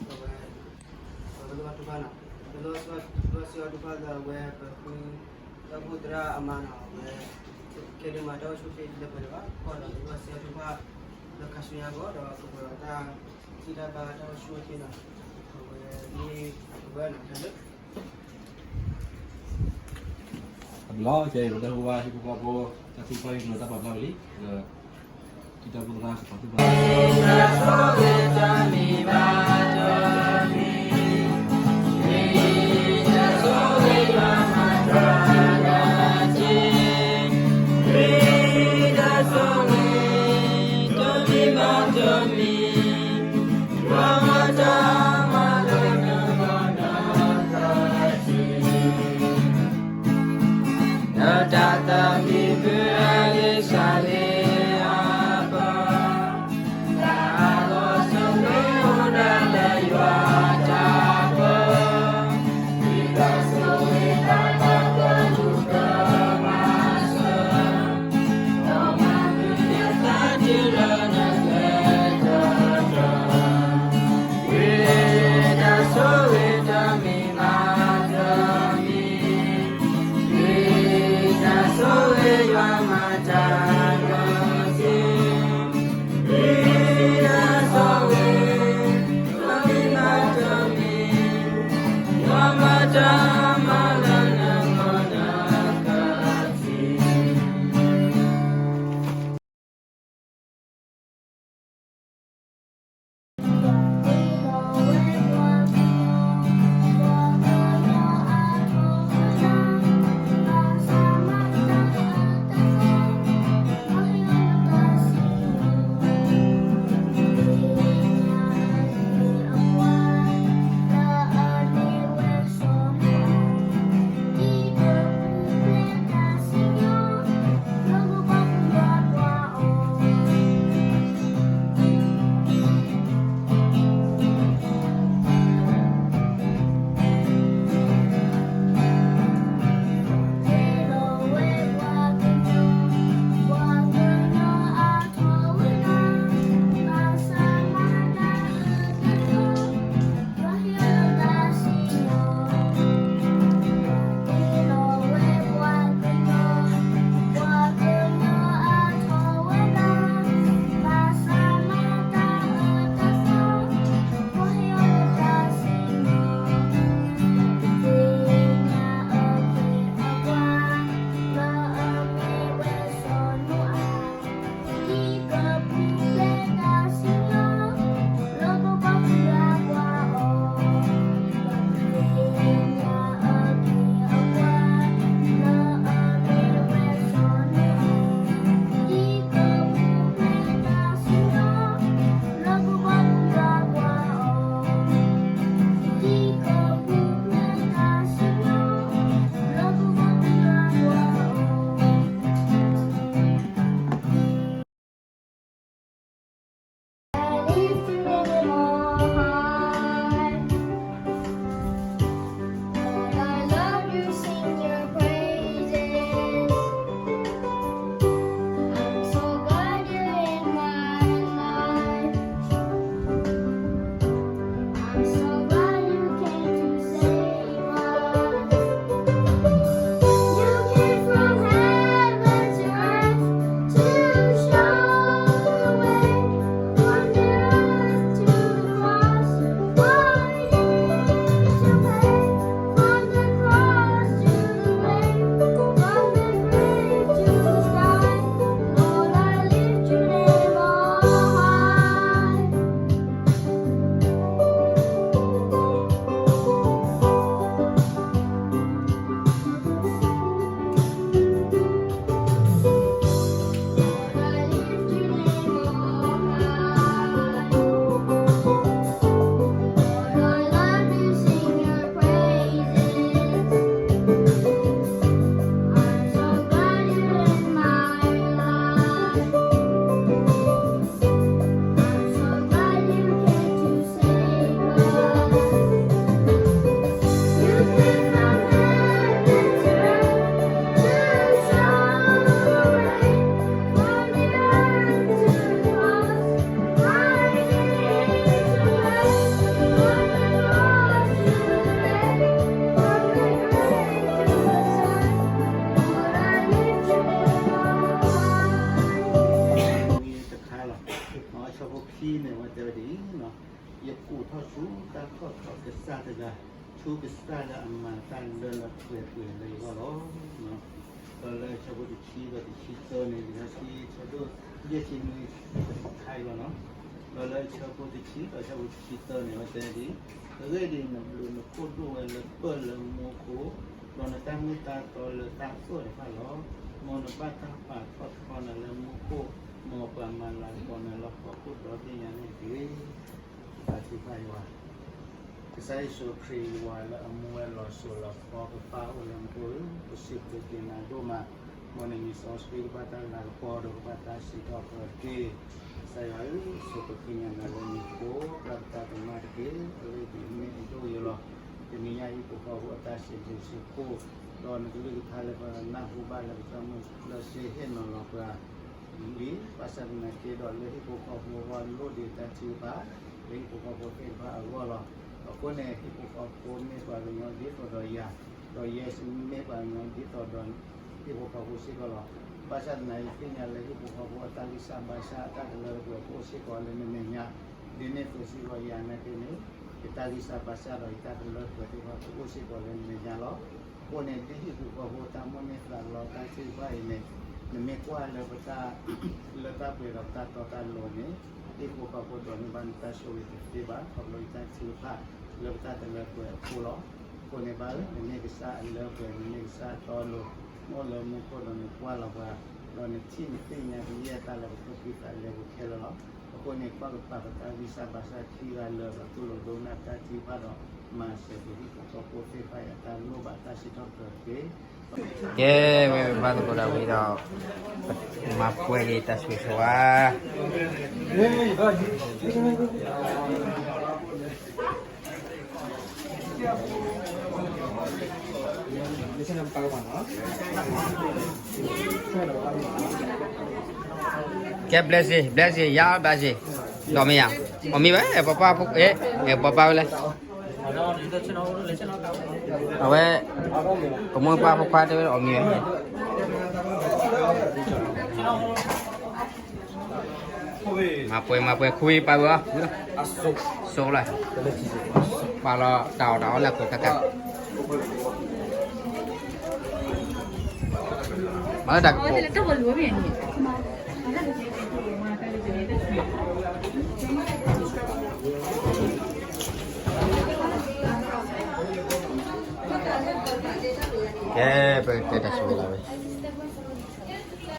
အဝဲ ပလိၣ်ဘၣ်ထုကဖၣ်နီၤ, ပလိၣ်ဘၣ်စံးဘၣ်ထုကဖၣ်လၢအဝဲပဃု ဒီပုၢ်သရၣ်အမါနီၤ, အဝဲ ကဲဒိးမၤတၢ်အိၣ်ဆူၣ်ချ့လၢပှဲၤလၢၤဘၣ်, အဃိဒီးပလိၣ်ဘၣ်စံးဘၣ်ထုကဖၣ်လၢခါဆူညါအဂီၢ် ဒီးကပှဲၤဒီးတၢ်သံတၢ်ဘၣ်တၢ်အိၣ်ဆူၣ်အိၣ်ချ့နီၤ, အဝဲမ့ၢ်အဝဲနီၤ တၢ်လၢ အဘျီ ကဲ ပတၢ်ဟူဘၣ်ဟံၣ်ဖိဃီဖိ တၢ်ထုကဖၣ်ဟံၣ်ဖိဃီဖိတၢ်ပာ်ဖျါဝံၤလံ, ဒီး တံၤတၢ်ဖိသရၣ် ကပာ်သူၣ်ပာ်သး ဒီးတၢ်သးမံဘုအလံာ်စၢ်လ့အပၢ်, တၢ်လီၤစိၤလၢအိၣ်ဒၣ်လၢယွၤတၢ်ပၢ, ဒ်သိးဆိၣ်ဂ့ၤတၢ်သးကလူၤကမၤစၢၤ, ဒီးမၤမုာ်ယသးတုၤလၢနကျဲတဂၤ ခံန့ၣ် အဝဲတဲဝဲဒ်အံၤ, ယကူၣ်ထီၣ်ဆူတၢ်ထီၣ်ထီကစၢ်တဂၤ, ဆူကစၢ်လၢအမၤတၢ်လၢလၢပှဲၤပှဲၤလၢယဂီၢ်လီၤ. ဒီးလၢဆၢဖိတဆံဒီးတဆံသၢန့ၣ် လံာ်စီဆှံဆၢဒိၣ်ယဲၢ်ဆံနွံ ခါအံၤလီၤနီၤ. ဒီးလၢဆၢဖိတဆံဒီးဆၢဖိတဆံသၢန့ၣ် အဝဲတဲဒ်အံၤ, အဂ့ၢ်ဒ်အံၤ, နဘျုးနဖှိၣ်ဒိၣ်ဝဲလၢပၢၢ်လၢမူခိၣ်, ဒီးနတၢ်မ့ၢ်တၢ်တီလၢတၢ်အၢၣ်တဖၣ်လီၤ. မ်နဘၣ်တၢ်ပာ်ထီၣ်ထီနၤလၢမူခိၣ်, မ်ပှၤမၤလၤကပီၤနၤလၢဟီၣ်ခိၣ်ဒီဘ့ၣ်ညါန့ၣ်တက့ၢ်. တၢ်ထုကဖၣ်ယွၤ ကစၢ်ယ့ၣ်ၡူးခရံာ်ယွၤလၢအမူဝဲလီၤစိၤလီၤထီ ပပၢ်အိၣ်လၢမူခိၣ်ဧၢ, ပစံးဘျုးက့ၤနၤဒိၣ်မး, မ်နမံၤစီဆှံကဘၣ်တၢ်လၤကပီၤဒီးကဘၣ်တၢ်စံးထီၣ်ပတြၢၤတက့ၢ်. ကစၢ်ယွၤဧၢ, ဆိးပသ့ၣ်ညါနၤလၢမူခိၣ်, ပျၢ်ပတၢ်ကမၣ်တက့ၢ်. အဂ့ၢ်ဒ်အံၤ, မ့ၢ်အဒိၣ်အယိာ်လီၤ. တနံၤညါဟံၣ်ဖိဃီဖိအတၢ်စံးဘျုးစံးဖှိၣ်, ဒီးနကလုၢ်ကထါလၢပနၢ်ဟူဘၣ်လၢပသးမုၢ်လၢ်စ့ဟ့ၣ်နီၤလီၤပှၤ လံ, ဘၣ်ဆၣ်သနာ်က့ဒီး လၢဟံၣ်ဖိဃီဖိအဂီၢ်လိၣ်ဒံးတၢ်ထုကဖၣ်, လၢဟံၣ်ဖိဃီဖိသ့ၣ်တဖၣ်အဂီၢ်လီၤ. အဃိန့ၣ် ဟံၣ်ဖိဃီဖိမ့ၢ်ပှၤကညီဒ်သိးဒီးယၤ, ဒီးယဲစ့ၢ်မ့ၢ်ပှၤကညီဒ်သိးဒီး ဟံၣ်ဖိဃီဖိစ့ၢ်ကီးလီၤ. ဘၣ်ဆၣ်သနာ်က့ ယသ့ၣ်ညါလၢဟံၣ်ဖိဃီဖိအတၢ်ဂံၢ်စၢ်ဘါစၢ်အတၢ်ကလၢကပှဲၤကအိၣ်စ့ၢ်ကီးလၢနမဲာ်ညါ, ဒ်န့ၣ်အသိးစ့ၢ်ကီးယၤနာ်က့န့ၣ်, ယတၢ်ဂံၢ်စၢ်ဘါစၢ်ဒီးယတၢ်ကလၢကပှဲၤသ့ၣ်တဖၣ်ကအိၣ်စ့ၢ်ကီးလၢနမဲာ်ညါလီၤ. အဃိန့ၣ် ဒ်ဟံၣ်ဖိဃီဖိတၢ်မိၣ်န့ၢ်သးလီတၢ်ထုကဖၣ်အံၤန့ၣ်, နမ့ၢ်ကွၢ်လၢပတၢ်, လၢတၢ်ပှဲၤဒီးပတၢ်တီတၢ်လိၤန့ၣ်, ဟံၣ်ဖိဃီဖိဒိးန့ၢ်ဘၣ်နတၢ်ဆိၣ်ဂ့ၤတသ့ဘၣ်, ခီဖျိယတၢ်ထုကဖၣ်လၢပတၢ်တလၢပှဲၤအဃိလီၤ. အဃိန့ၣ်ဘၣ်ဧၢ, နမ့ၢ်ကစၢ်အလၢပှဲၤ, နမ့ၢ်ကစၢ်အတီအလိၤ, နအိၣ်လၢမူခိၣ်ဒီးနကွၢ်လီၤပှၤ, ဒီးနထံၣ်နသ့ၣ်ညါကယဲၢ်တၢ်လၢပဖိပလံၤသးလဲပူၤခဲလၢာ်လီၤ. အဃိန့ၣ် ကွၢ်ကပၤပတၢ်ဂံၢ်စၢ်ဘါစၢ်ခံဂၤလၢာ်ဒီး တူၢ်လိာ်ဒိကနၣ်ပတၢ်ထုကဖၣ်ဒီး မၤစၢၤက့ၤဟံၣ်ဖိဃီဖိသ့ၣ်တဖၣ်အတၢ်လိၣ်ဘၣ်တၢ်စံးထီၣ်ပတြၢၤတက့ၢ်. ကဲ, ဝဲပဘၣ်သကိးဒီးဝံၤဒီး မၤပှဲၤက့ၤတၢ်ဆိၣ်ဂ့ၤဆိၣ်ဝါ ကဲ blessing, blessing, ယၤ blessing, ဒီးမ့ၢ်ယၤ, အီၣ်မ့ၤဝဲ, အဲ ပှၤပၢ်ဖိ, အဲ အဲ ပှၤပၢ်ဝဲလဲၣ်. အဝဲ, ပမိၢ်ပၢ်ဖိခွါတဲဝဲအီၣ်မ့ၤဝဲ, မၤပှဲၤ မၤပှဲၤ ခူဝံၤပာ်ဝဲအီၤ, ဆိလီၤ, ပာ်လီၤတၢ်အီၣ်တၢ်အီလၢခိၣ်ကကါ, မၤလၢတၢ်ကပိာ် ကဲ, ပကတဲတၢ်ဆိၣ်ဂ့ၤလီၤဝဲ.